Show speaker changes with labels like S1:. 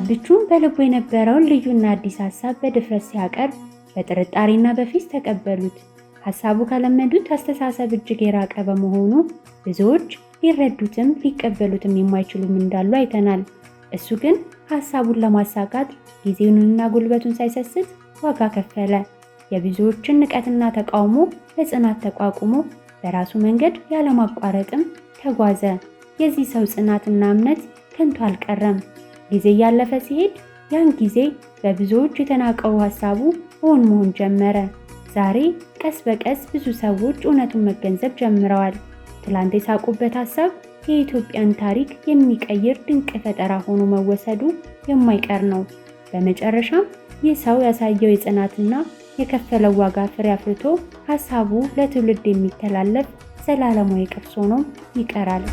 S1: አብቹ በልቡ የነበረውን ልዩና አዲስ ሀሳብ በድፍረት ሲያቀርብ በጥርጣሬና በፊት ተቀበሉት። ሀሳቡ ከለመዱት አስተሳሰብ እጅግ የራቀ በመሆኑ ብዙዎች ሊረዱትም ሊቀበሉትም የማይችሉም እንዳሉ አይተናል። እሱ ግን ሀሳቡን ለማሳካት ጊዜውንና ጉልበቱን ሳይሰስት ዋጋ ከፈለ። የብዙዎችን ንቀትና ተቃውሞ በጽናት ተቋቁሞ በራሱ መንገድ ያለማቋረጥም ተጓዘ። የዚህ ሰው ጽናትና እምነት ከንቱ አልቀረም። ጊዜ እያለፈ ሲሄድ ያን ጊዜ በብዙዎች የተናቀው ሀሳቡ እውን መሆን ጀመረ። ዛሬ ቀስ በቀስ ብዙ ሰዎች እውነቱን መገንዘብ ጀምረዋል። ትላንት የሳቁበት ሀሳብ የኢትዮጵያን ታሪክ የሚቀይር ድንቅ ፈጠራ ሆኖ መወሰዱ የማይቀር ነው። በመጨረሻም ይህ ሰው ያሳየው የጽናትና የከፈለው ዋጋ ፍሬ አፍርቶ ሀሳቡ ለትውልድ የሚተላለፍ ዘላለማዊ ቅርስ ሆኖ ይቀራል።